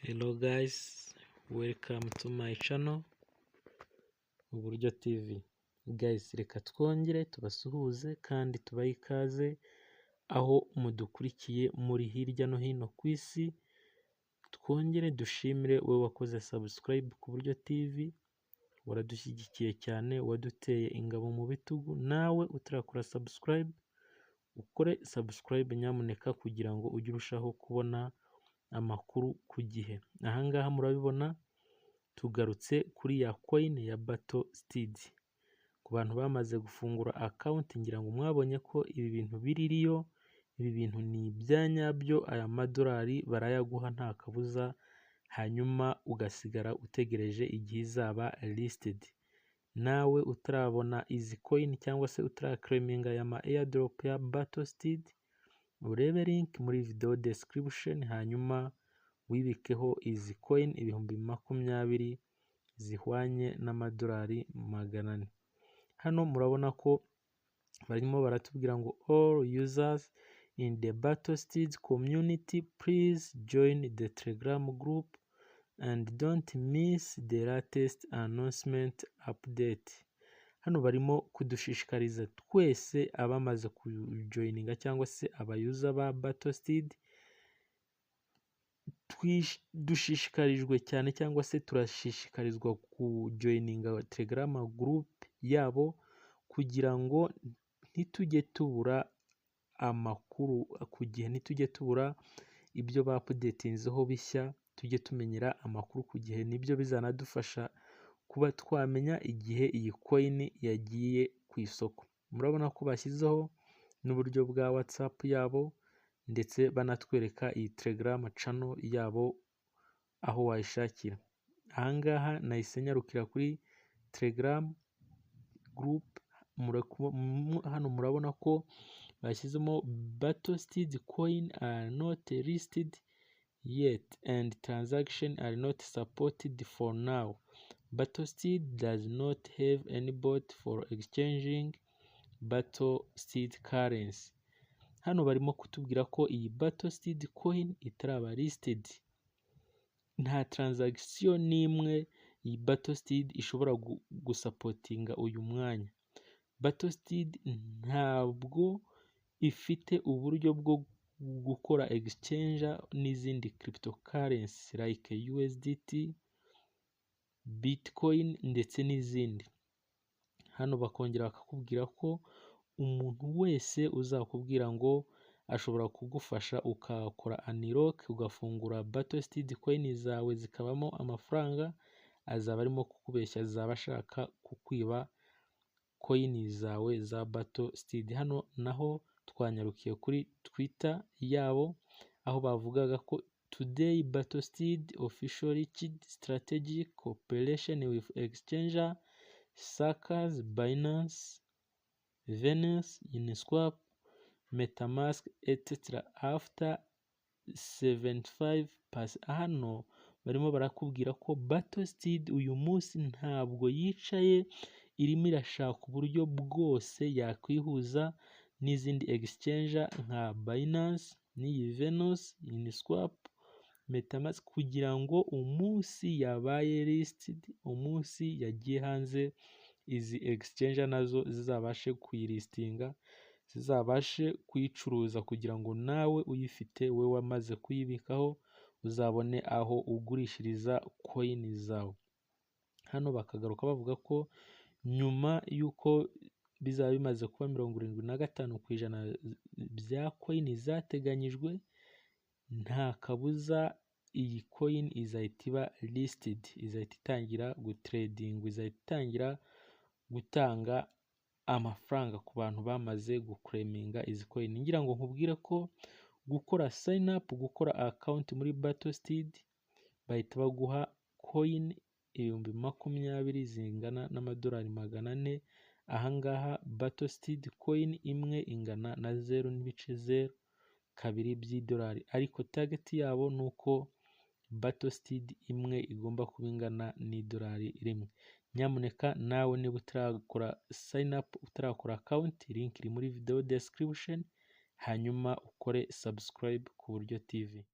Hello guys, welcome to my channel Uburyo TV. Guys, reka twongere tubasuhuze kandi tubahe ikaze aho mudukurikiye muri hirya no hino ku isi. Twongere dushimire wowe wakoze subscribe ku Buryo TV, waradushyigikiye cyane, waduteye ingabo mu bitugu. Nawe utarakora subscribe, ukore subscribe nyamuneka kugira ngo ujye urushaho kubona amakuru ku gihe. Aha ngaha murabibona tugarutse kuri ya coin ya Battle Steed. Ku bantu bamaze gufungura account, ngira ngo mwabonye ko ibi bintu biri real, ibi bintu ni ibya nyabyo, aya madolari barayaguha nta kabuza, hanyuma ugasigara utegereje igihe izaba listed. Nawe utarabona izi coin cyangwa se utaraclaiminga aya ma airdrop ya Battle Steed, urebe link muri video description, hanyuma wibikeho izi coin 20,000 zihwanye n'amadolari 400. Hano murabona ko barimo baratubwira ngo "All users in the Battle Steed community, please join the Telegram group and don't miss the latest announcement update." Hano barimo kudushishikariza twese abamaze kujoininga cyangwa se aba user ba Battle Steed, dushishikarijwe cyane cyangwa se turashishikarizwa kujoininga Telegram group yabo kugira ngo ntitujye tubura amakuru ku gihe, ntitujye tubura ibyo baupdatinzeho bishya, tujye tumenyera amakuru ku gihe. Nibyo bizanadufasha kuba twamenya igihe iyi coin yagiye ku isoko. Murabona ko bashyizeho n'uburyo bwa WhatsApp yabo, ndetse banatwereka iyi Telegram channel yabo aho wayishakira. Aha ngaha nahise nyarukira kuri Telegram group. Hano murabona ko bashyizemo "Battle Steed coin are not listed yet and transaction are not supported for now. Battle Steed does not have any bot for exchanging Battle Steed currency." Hano barimo kutubwira ko iyi Battle Steed coin itaraba listed, nta transaction n'imwe iyi Battle Steed ishobora gusupportinga uyu mwanya. Battle Steed ntabwo ifite uburyo bwo gukora exchange n'izindi cryptocurrency like USDT, Bitcoin ndetse n'izindi. Hano bakongera bakakubwira ko umuntu wese uzakubwira ngo ashobora kugufasha ukakora unlock, ugafungura Battle Steed coin zawe zikabamo amafaranga, azaba arimo kukubeshya, azaba ashaka kukwiba coin zawe za Battle Steed. Hano naho twanyarukiye kuri Twitter yabo, aho bavugaga ko "Today Battle Steed officially reached strategic cooperation with exchanger such as Binance, Venus, Uniswap, MetaMask, etc. after 75." Hano barimo barakubwira ko Battle Steed uyu munsi ntabwo yicaye, irimo irashaka uburyo bwose yakwihuza n'izindi exchange nka Binance n'iyi Venus, Uniswap, MetaMask, kugira ngo umunsi yabaye listed, umunsi yagiye hanze, izi exchange nazo zizabashe kuyilistinga, zizabashe kuyicuruza, kugira ngo nawe uyifite, we wamaze kuyibikaho, uzabone aho ugurishiriza coin zawe. Hano bakagaruka bavuga ko nyuma y'uko bizaba bimaze kuba 75% bya coin zateganyijwe, nta kabuza iyi coin izahita iba listed, izahita itangira gutradingwa, izahita itangira gutanga amafaranga ku bantu bamaze guclaiminga izi coin. Ngira ngo nkubwire ko gukora sign up, gukora account muri Battle Steed, bahita baguha coin 20,000 zingana n'amadolari 400. Ahangaha Battle Steed coin imwe ingana na 0.02 by'idolari, ariko target yabo ni uko Battle Steed imwe igomba kuba ingana n'idolari 1. Nyamuneka nawe niba utarakora sign up, utarakora account, link iri muri video description, hanyuma ukore subscribe ku Buryo TV.